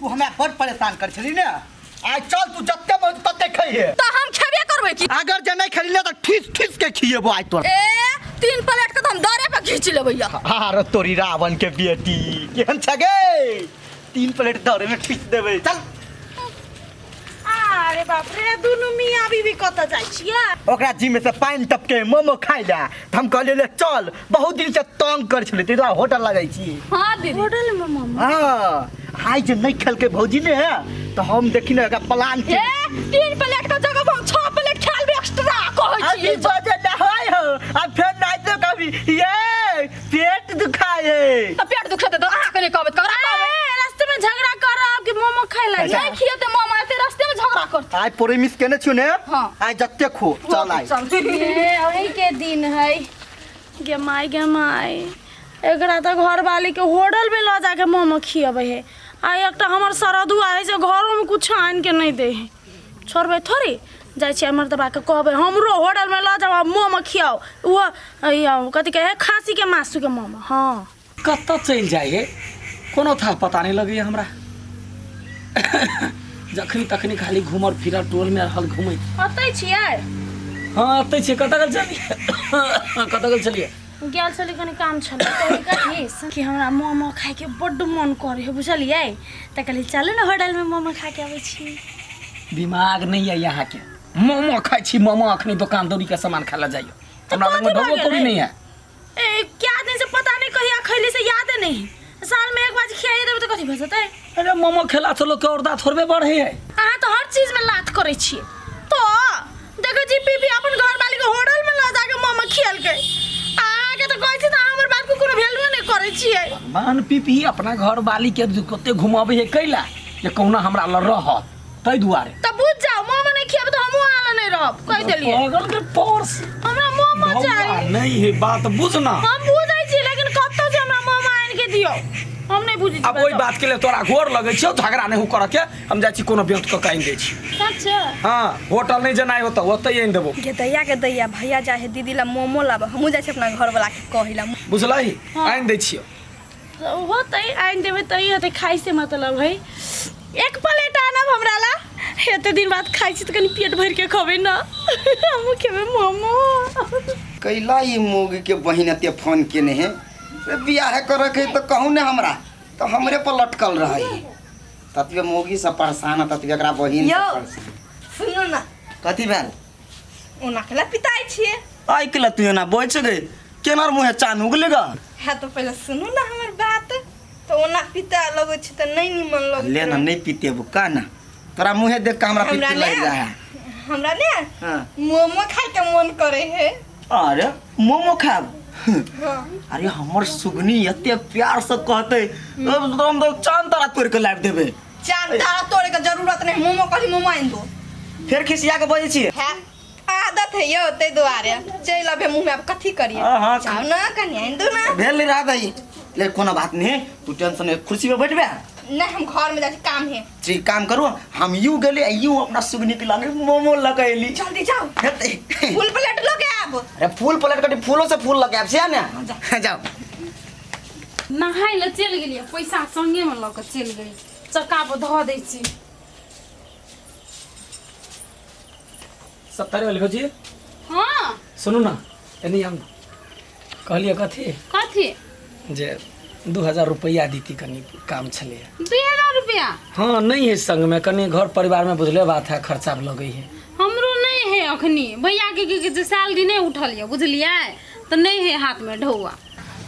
तू हमरा बड़ परेशान कर छली ने। आइ चल तू जते मन तते खइहे। तऽ हम खेबे करबै की। अगर जे नहीं खेली ने तऽ ठीस ठीस के खिएबो आइ तोरा। ए 3 प्लेट के तऽ हम दरे पर घीच लेबै या। आर तोरी रावण के बेटी केहन छ गे, 3 प्लेट दरे में ठीस देबै। चल। अरे बाप रे, दुनू मियाँ बीबी कतऽ जाइ छियै? ओकरा जी में से पानि टपके मोमो खाइ ला, तऽ हम कहलियै ले चल, बहुत दिन से तंग कर छलै ताहि दुआरे होटल लऽ जाइ छी। हाँ दीदी। होटल में मोमो? हाँ, आइ जे नहीं खेलकै भौजी ने तऽ हम देखी ने एकरा प्लान के। ए 3 प्लेट के जगह पर हम 6 प्लेट खा लेबै एक्स्ट्रा कहै अभी छियै। बजे नहाय हो आ फेर नाइतो कभी ये पेट दुखाय है। तऽ पेट दुखेतै तऽ अहाँ के नहि कहबै, ककरा कहबै? ए, रास्ते में झगड़ा करब कि मोमो खाइ ला? नहि खियेतै मोमो एते रास्ते में झगड़ा करतै। आइ प्रोमिस केने छियौ ने? हाँ। आइ जते खो चल आइ। चल। ए, अही के दिन है गे माय, गे माय, एकरा तऽ घरवाली के होटल में लऽ जाके मोमो खियबै है। आ एकटा हमर सरदुआ है से घरों में कुछ आनि के नहीं दे है। छोड़बै थोड़ी, जाइ छियै मर्दबा के कहबै हमरो होटल में लऽ जाओ आ मोमो खियाओ। ओहो कथी कहै है, खाँसी के मासु के मोमो। हाँ। कतऽ चलि जाइ है कोनो था पता नहि लगैए हमरा। जखनी तखनी खाली घूमल फिरल टोल में रहल घूमैत। ओतै छियै? हाँ ओतै छियै। कतऽ गेल छलियै? कतऽ गेल छलियै? गेल छलियै कनि काम छलै। कहली कथी कि हमरा मोमो खाइके बड्ड मन करै है, बुझलियै? तऽ कहली चलू ने होटल में मोमो खाके अबै छी। दिमाग नहि यऽ अहाँके। मोमो खाइ छी मोमो, अखनी दोकान दौरी के सामान खाय लए जाइयो। हमरा कथी लगमे भऽ ढोबो गेलै? कौड़ी नहि है। ए, क्या दिन से पता नहीं कहिया खैली से याद नहीं, साल में एक बार खियाइए देबै तऽ कथी भऽ जेतै? अरे मोमो खेला से लोग के औरदा थोड़बे बढ़े है। अहाँ तऽ हर चीज में लात करै छियै। तो देखै छी पीपी अपन घर वाली के होटल में लऽ जाके मोमो खियलकै, अहाँके तऽ कहै छी तऽ अहाँ हमर बात के कोनो वैल्यू नहि करै छियै। भगवान पीपी अपना घर वाली के कते घुमाबै है कैला जे कहुना हमरा लग रहत, ताहि दुआरे। तऽ बुझ जाओ, मोमो नहि खियाबे तऽ हमहूँ अहाँ लग नहि रहब, कहि देलियै। पागल के पर्स। हमरा मोमो भौआ, चाही। नहीं है बात बुझना। हम बुझै छी लेकिन कतौ से हमरा मोमो आनि के दियौ, हम नहि बुझै छी। अब ओहि बात के लिए तोरा गोर लगै छियौ, झगड़ा नहि हो करऽ के, हम जाइ छी कोनो ब्योंत कऽ के आनि दै छी। सच? हाँ, होटल नहि जेनाइ होतौ, ओतै आनि देबौ। गे दैया, के दैया, भैया जाइ है दीदी ला मोमो लाबऽ, हमहूँ जाइ छी अपना घरवला के कहै ला। बुझलही? आनि दै छियौ। होतै, आनि देबै तऽ ई होतै, खाइ से मतलब है। एक प्लेट आनब हमरा ला, एते दिन बाद खाइ छी तऽ कनि पेट भरि के खबै ने, हमहूँ खेबै मोमो। कैला ई मौगी के बहिन एते फोन केने है रे, बियाह करे के है तऽ कहू ने हमरा, तऽ हमरे पर लटकल रहे है। ततबे मौगी सब परेशान है, ततबे एकरा बहिन यौ। सब परेशान। सुनू ने। कथी भेल? ओना केला पिताइ छियै? आइ केला तू एना बजै छै गे, केना मुँहे चान उगले गा? है तऽ पहिले सुनू ने हमर बात, तऽ ओना पिता लगै छै तऽ नहि निमन लगै। ले ना, नहीं पीतेबो का ना, तोरा मुँहे देख के हमरा हमरा पीती ने लग जा है। हमरा ने हाँ। मोमो खाय के मन करे है। अरे मोमो खाब? हाँ। अरे हमर सुगनी एते प्यार से कहते एकदम तो चांद तारा तोड़ के लाबि देबे। चांद तारा तोड़े के जरूरत नहीं, मोमो कहली मोमो आनि दो। फेर खिसिया के बजै छियै? है आदत है यौ, ताहि दुआरे चलि अबे मुँह में, आब कथी करिए? हाँ, हाँ। जाओ ना कनि आनि दो ना। भेल नहीं रहा दही ले, कोनो बात नहीं, तू टेंशन नहीं, कुर्सी पे बैठबे? नहीं, हम घर में जाके काम है। ठीक, काम करू, हम यूं गेली आ यूं अपना सुगनी के लागे मोमो लगैली। जल्दी जाओ। हेतै। फुल प्लेट लऽ के आब। अरे फूल प्लेट कटी, फूलो से फूल लगे आब से ने। जाओ। नहाय लए चलि गेलियै, पैसा संगेमे लऽ कऽ चलि गेलियै, चक्का पर धऽ दै छी। 70 वाली भौजी। हाँ। सुनू ना, एनी हम कहलियै कथी? कथी? जे 2000 रुपैआ दीती, कनी काम छलैए। 2000 रुपया? हाँ, नहीं है संग में, कनी घर परिवार में बुझले बात है, खर्चा लगै है। हमरो नहीं है अखनी, भैया के की कहै छै सैलरी नहीं उठल यऽ, बुझलियै? तऽ नहीं है हाथ में ढौआ।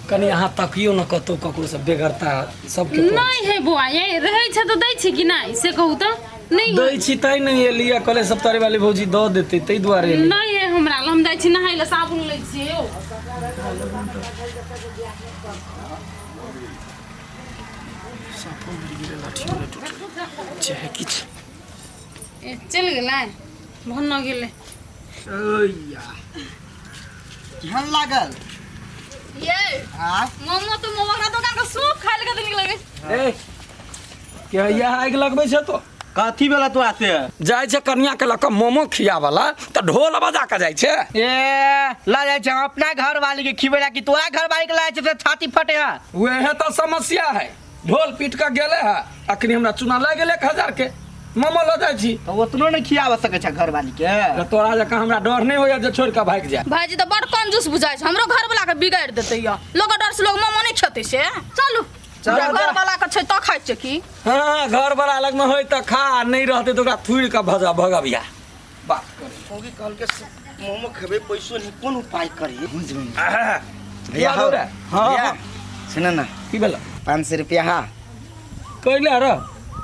कनी अहाँ तकियो न कतौ ककरो से, बेगरता सबके पड़ै नहीं है बौआ, ये रहै छै तऽ दै छी कि नहीं से कहू तऽ? नहीं दै छी तै नहीं एलियै, कहले 70 वाली भौजी दऽ देतै ताहि दुआरे एलियै। नहीं है हमरा लग, हम जाइ छी नहाय लए, साबुन लै छियै यौ। साफो मरि गेलै, लाठियो नहि टूटलै, चाहे किछु। ए, चलि गेलै, भन्ना गेलै। ओइया। केहन लागल? ये आ मोमो तो मोमो का दुकान का सूप खाए लगे निक लगे। ए के या आगि लगबै छै तो? कथी भेला तोरा से? जाइ छै कनिया के लऽ कऽ मोमो खियावला तऽ ढोल बजा कऽ जाइ छै। ए लऽ जाइ छै अपना घर वाली के खिबै ला कि तोरा घर वाली के लऽ जाइ छै से छाती फटे है? वएह तऽ समस्या है, ढोल पीट कऽ गेलै है अखनी हमरा चूना लागि गेलै 1000 के मोमो लऽ जाइ छी। तऽ ओतनो नहि खियाबऽ सकै छै घरवाली के। तऽ तोरा जकाँ हमरा डर नहि होइए जे छोड़ि कऽ भागि जाय। भाईजी तऽ बड़ कंजूस बुझाइ छै, हमरो घर वाला के बिगाड़ि देतै या लोग डर से लोग मोमो नहि खेतै से। चलू चलू, घर वाला के छै तऽ खाइ छै की। हाँ, घर वाला लगमे होय तऽ खा, नहि रहतै तऽ ओकरा थुड़ि कऽ भजा भगबिया बात करे। मौगी कहलकै से मोमो खेबै पैसो नहीं, कोन उपाय करी बुझबै भैया हौ, रे। हाँ, भैया, हाँ। सुन ना। की भेल? 500 रुपया। हाँ कैला र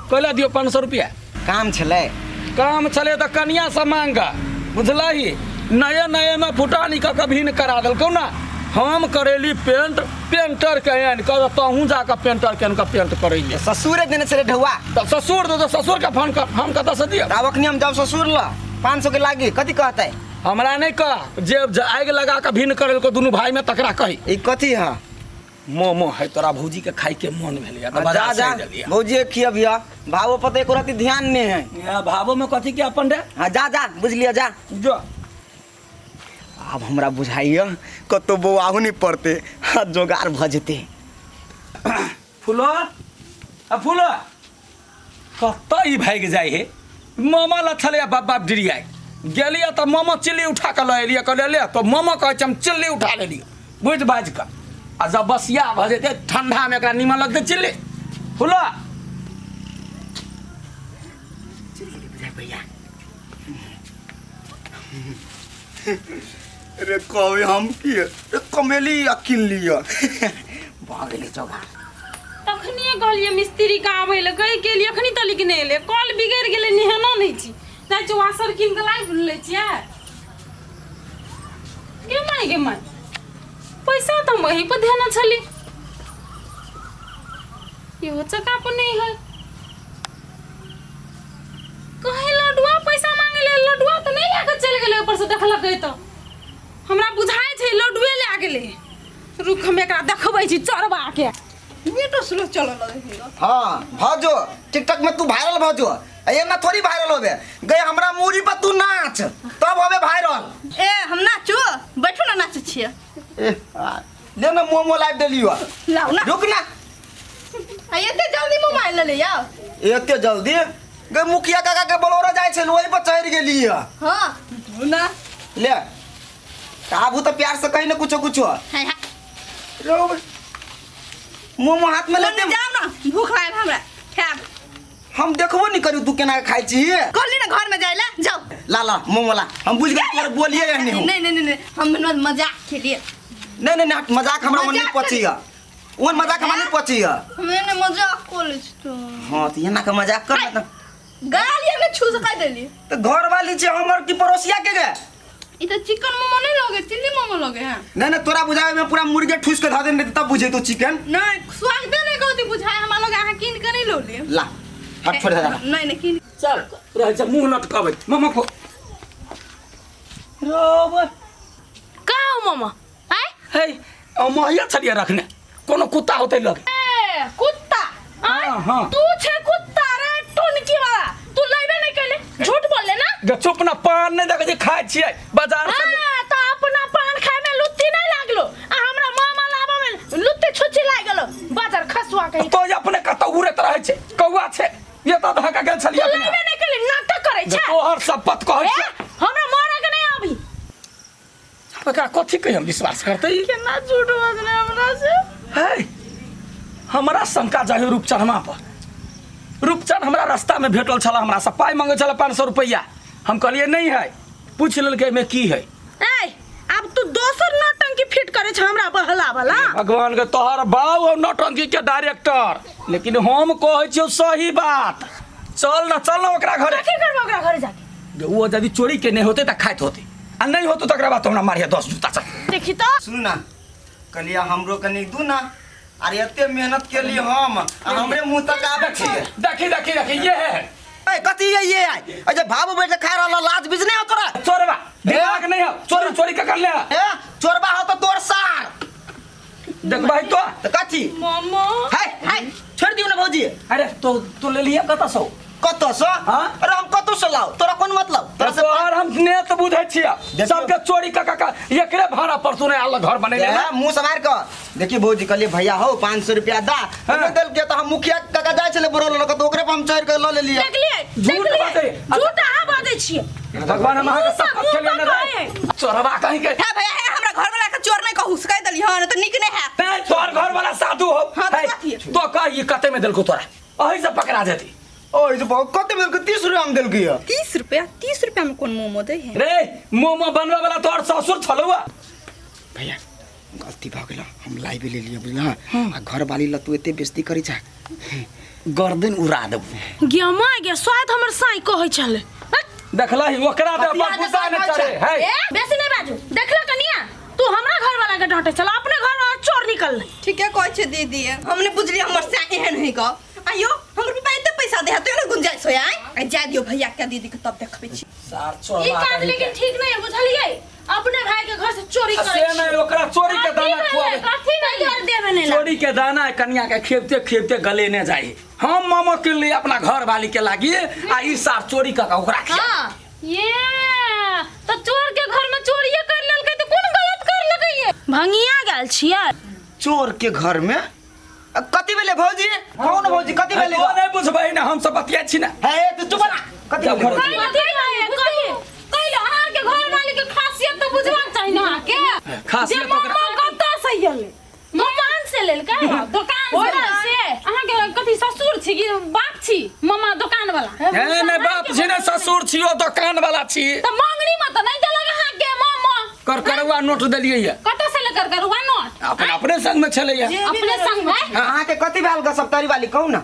कैला दियौ 500 रुपया। काम छलै। काम छलै तऽ कनिया से मांग, बुझलही? नये नये में फुटानी कऽ कऽ भिन्न करा देलकौ ना। हम करेली पेंट, पेंटर के आनि कऽ तहूँ जाकऽ पेंटर के आनि कऽ पेंट करैले। ससुरे देने छलै ढौआ। तऽ ससुर दे तऽ ससुर के फोन कर, हम कतऽ से दियौ? आब अखनी हम जाउ ससुर ल 500 के लागी कथी कहतै? हमरा नहि कह, जे आगि लगा कऽ भिन्न करेलकौ दुनू भाई में तकरा कही। ई कथी है? मोमो है, तोरा भौजी के खाय के मन भेलैया तऽ जा बाजार जा से देलियै। भौजी खियबिया, भावो पर तऽ एको रत्ती ध्यान नहीं है। या, भावो में कथी के अपन रे? हाँ जा जा बुझलिया जा। जो। आब हमरा बुझाइया कतौ बौआहू नहीं पड़ते, हाँ जोगार भऽ जेतै। फूलो आ फूलो कतऽ ई भागि जाइ हे? मामा लग छलैया बाप बाप डिरियाइ गेलियै तऽ मामा चिल्ली उठा कऽ लऽ एलियै, कहलियै ले तऽ मामा कहै छै हम चिल्ली उठा लेलियै बुझि बाजि कऽ। आ जब बसिया भऽ जेतै ठंडामे एकरा नीमन लगतै चिल्ली। फूलो रे कहबै हम की रे कमेली आ किन लिअ भऽ गेलै जोगार। तखनिए कहलियै मिस्त्री के आबै लए, कहि गेलियै अखनी तलिक नहि एलै, कल बिगड़ि गेलै, नहेनो नहि छी, जाइ छी वाशर कीन कऽ लाबि लै छियै। गे माय गे माय, पैसा तऽ हम वही पर धेने छली, इहो चक्का पर नहि है। कहीं लडुआ पैसा मांगे ले, लडुआ तऽ नहि लए कऽ चलि गेलै ऊपर से देखलकै तऽ हमरा बुझाइ छै लडुए लए गेलै। रुक हम एकरा देखबै छी चोरबा के। नेटो स्लो चलऽ लगै है। हाँ भजो टिकटॉक में तू वायरल भजो, एना थोड़ी वायरल होबे गए, हमरा मूड़ी पर तू नाच तब होबे वायरल। ए हम नाचू? बैठू ना नाचै छियै। ए, आ, ले ना मोमो लाइव देलियो। लाउ ना। रुक ना। आ एते जल्दी मोबाइल ले ले जाओ। एते जल्दी गए मुखिया काका के बोलोरा जाय छै ओही पर चढ़ गेली है। हाँ ना ले आबू तो प्यार से कहीं ना कुछो कुछो। है है रो मोमो हाथ में लेते जाओ ना, भूख लागल हमरा खायब। हम देखबो नहीं करू तू केना खाइ छी। कहली ना घर में जाय ला जाओ। ला ला मोमो ला, हम बुझ गेल तोर बोलिए नहीं हो। नहीं नहीं नहीं हम मजाक खेलिए। नहीं नहीं नहीं मजाक हमरा मन नहीं मजाक पची है, ओहन मजाक हमरा नहीं पची है। हमे ने मजाक कोले छी तो। हां त एना के मजाक कर ना। गाली हमे छू सका देली। त घर वाली छै हमर की पड़ोसिया के गे? ई त चिकन मोमो नहीं लगे, चिल्ली मोमो लगे है। नहीं नहीं तोरा बुझावे में पूरा मुर्गे ठूस के धऽ देने तब बुझे तो चिकन। नहीं स्वाद दे नहीं कहती बुझाए, हमरा लगे अहाँ कीन के नहीं लोली। ला हट छोड़ दे। नहीं नहीं कीन। चल रहै छै मुंह लटकाबै मोमो खो। रोब का हो मामा? आय हे महिया छलियै रखने, कोनो कुत्ता होतै लग। ए कुत्ता? आय हाँ, हाँ। तू छे कुत्ता रे टुनकी वाला, तू लइबे नहीं कैले, झूठ बोलले ना? गे चुप ना, पान नहीं देखै छी खाइ छियै बाजार से। हाँ, तो अपना पान खाए में लुत्ती नहीं लागलो आ हमरा मामा लाबा में लुत्ती छुच्ची लाग गेलो बाजार खसुआ के। तो अपने कतौ उड़ैत रहै छै, कौआ छै ये तऽ धक्का गेल छलियै तू अपने। लइबे नहीं कैले, नाटक करै छै। तोहर शपथ कहै ए, छियै। हमरा मारे के नहीं आबी। एकरा कथी कहि हम विश्वास करतै? केना झूठ बजले हमरा से? है हमरा शंका जाहे रूपचनमा पर। रूपचन हमरा रास्ता में भेटल छला, हमरा से पाइ मंगै छला 500 रुपैआ, हम कहलियै नहीं है, पूछि लेलकै एहिमे की है। ए अब तू दोसर नौटंकी फिट करे छ हमरा बहला वाला। भगवान के तोहर बाऊ हो नौटंकी के डायरेक्टर, लेकिन हम कहै छियौ सही बात। चल ना चल ना ओकरा घरे। कथी करबो ओकरा घरे जाके? ओ यदि चोरी के नहीं होते त खाइत होते, आ नहीं होते तकरा बाद हमरा मारिया 10 जूता चल। देखी तो। सुन ना कलिया हमरो कनी दू ना, अरे एते मेहनत के लिए हम आ हमरे मुंह तक आबै छै। देखी देखी देखी ये है। ए कथी ये ये आय अजे भाबू बैठ के खा रहल लाज बीज नहीं हो तोरा? चोरबा दिमाग नहीं हो, चोरी चोरी के कर ले। ए चोरबा हो तो तोर सार। देख भाई तो। त कथी? मामा। हाय हाय छोड़ दियो ना भौजी। अरे तो ले लिया कत सौ? कत सौ? हाँ? अरे हम कतौ कतौ से लाओ, तोरा कोन मतलब? तोरा से तोहर हम नेत बुझै छियै। देखियौ। सबके चोरी क क क एकरे भाड़ा पर सुने आल घर बनेले ना। मुंह समार क देखी भौजी, कहलिए भैया हो 500 रुपया दा, हाँ। नहीं देलकै तऽ हम मुखिया काका जाइ छलै बरोल लऽ कऽ, तऽ ओकरे पर हम चढ़ि कऽ लऽ लेलियै। देखलियै? झूठ देखलियै? बाजै। झूठ अहाँ बाजै छियै। भगवान हम अहाँके मुँह सब पर- खेलियै मुँह ने पर रे। चोरबा कहीं के। हे भैया हे, हमरा घर वाला के चोर नहीं कहू, कह देली हन तऽ नीक नहीं है। नहीं तोहर घर वाला साधु हो। हाँ, तऽ है, कथी? तो कह ई कते में देलको तोरा, अही से पकड़ा जेती। ओहि से बहुत कते में देलकै? 30 रुपया में देलकै यऽ। 30 रुपया? 30 रुपया में कोन मोमो दै है? रे मोमो बनबे वाला तोहर ससुर छलौ। भैया गलती भऽ गेल, हम लाइव लेलियै बुझलह, आ घर वाली ल तू एते बेइज्जती करै छ, गर्दन उड़ा देबू। गे माय गे, शायद हमर साई कहै छलै। देखलही ओकरा दे कथिया पर के गुस्सा साई नहि कहै चढ़े छै? है। ए, बेसी नहि बाजू। देखल कनिया, तू हमरा घर वाला के डांटे छल, अपने घर वाला चोर निकल। ठीके कहै छै दीदी, हम नहि बुझलियै हमर साई एहन है ग। आइयो हमर पापा एते पैसा दे है तो ने गुंजाइश होय आय आ जा दियो भैया के दीदी के, तब देखबै छी। सार ई चोरबा काज कहीं लेकिन के। ठीक नहीं है, बुझलियै? अपने भाई के घर से चोरी आ करै से छी। नहीं ओकरा चोरी के दाना खुआबे, कथी नहीं कर देबे नहीं ला। चोरी के दाना कनिया के खेपते खेपते गले ने जाए। हम मामा किन लिए अपना घर वाली के लागी, आ ई सार चोरी क के ओकरा खिया। हां ये तो चोर के घर में चोरिये कर लेलकै त कोन गलत कर लकै ये? भंगिया गेल छियै। चोर के घर में कथी भेलै भौजी? कहू ने भौजी, कथी भेलै? तो नहीं बुझबै ने, हम सब बतिया छी ना। हे तू चुप ना, कथी जाओ भेलै? घर। कथी कहिए कहिलो अहाँ के घर वाली के खासियत तो बुझबाक चाही ना अहाँ के। खासियत जे ओकरा- मामा कतऽ से अयलै? दुकान से लेलकै। दुकान से। होटल से। अहाँ के कथी ससुर छी कि बाप छी मामा दुकान वाला? हे नहीं बाप छी ने ससुर छी, ओ दुकान वाला छी। त मंगनी में त नहीं देलक अहाँ के मामा? करकरवा नोट देलियै ये। कतऽ से लेकर करवा नोट? अपन अपने संग में छलै ये। अपने संग में? अहाँके कथी भेल ग सप्तारी वाली, कहू ना।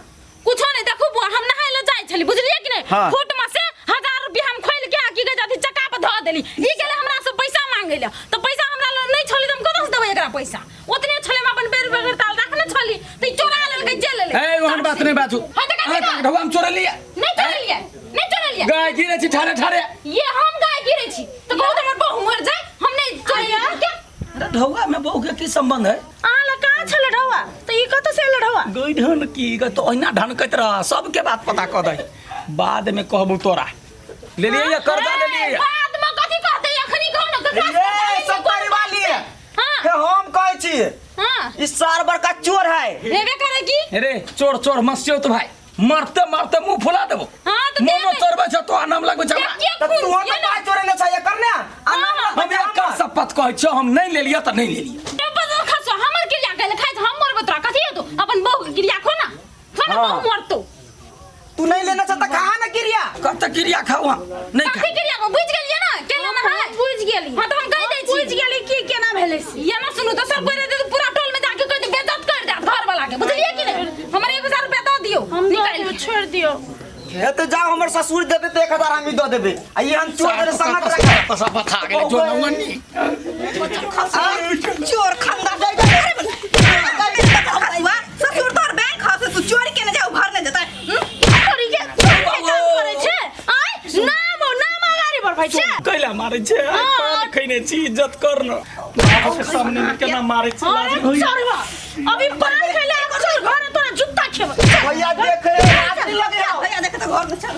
कुछो नहीं, देखू बुआ, हम नहाय ले जाइ छली बुझलियै कि नहीं? हाँ। फुट में से 1000 रुपया हम खोल के आ की कहै जाती चक्का पर धऽ देली। ई गेलै हमरा से पैसा मांगे ले, त पैसा हमरा लग नहीं छलै त हम कतऽ से देबै एकरा पैसा? ओतने छलै हम अपन बेर बेर ताल रखने छली त ई चोरा लेलकै जे लेलै। हे ओहन बात नहीं बाजू। हाँ, तऽ कथी अहाँ बात? ढौआ हम चोरलियै। नहीं चोरलियै, नहीं चोरलियै। गाय गिरे छी ठारे ठारे। ये हम गाय गिरे छी त कहू त हमर बहू मर जाय, हम नहीं चोरलियै के? अरे ढौआ में बहू के की संबंध है? अहाँ लग कहाँ छलै ढौआ? तऽ ई कतऽ से एलै ढौआ? गई ढन की ग तो ओहिना ढनकैत रह, सबके बात पता कऽ दही, बाद में कहबू तोरा। ले लिए या कर्जा ले लिए? बाद में कथी कहतै, अखनी कहू ना ककरा से ये कर्जा लेलियै? सप्तारी वाली हाँ। हे, हम कहै छी हाँ। ई सार बड़का चोर है। हेबे करे की? अरे चोर चोर मसियो तो भाई, मरते मरते मुंह फुला देबो। हाँ, तऽ मोमो देबै। चोरबै छ तो नाम लगबै छ हमरा। किया तऽ खून तू छियै तऽ ना? पाइ चोरेने छ एकर ने, आ नाम हम लगबै छ एकर हमर। शपथ कहै छियौ, हम नहीं लेलियै तऽ नहीं लेलियै। ए, बदल खसो, हमर क्रिया कैले खाइ छ, हम मरबो तोरा कथी हेतौ? अपन बहू के क्रिया खो ना, खो ना, हाँ। बहू मरतौ। तू नहीं लेना छ तऽ खा ना क्रिया। कत क्रिया खाऊ हम? नहीं खा। कथी क्रिया खो? बुझि गेलियै ना केना ना है? बुझि गेली। हाँ, तऽ हम कहि दै छी। बुझि गेली की केना भेलै से। ये ना सुनू तऽ सब कोइ रहतै तऽ पूरा टोल में जाके कहि देबै, बेइज्जत कर देत घर वाला के, बुझलियै कि नहीं? हमर 1000 रुपया दऽ दियौ हम दऽ निकालि दियौ, के। छोड़ि दियौ। हे तऽ जाओ, हमर ससुर देते तऽ 1000 हम दऽ देबै, आ ई हम चोर देने संगत रख। शपथ आ गेलै जो नौनी। चोर खंदा ससुर तोर बैंक हसे, तू चोरी केने जाऊ घर ने जेतै। चोरी के चोरी के काम करै छै आय, नाम नाम अगाडि बढ़बै छै। कैला मारै छै? आइ पान खैने छी, इज्जत कर न, बाप के सामने में केना मारै छै, लाज अरे होइया। चोरवा, अभी पान खैले चल घर, तोरा जुत्ता खेबै। भैया देख रे, आदमी लगे। भैया देख तऽ घर में चल।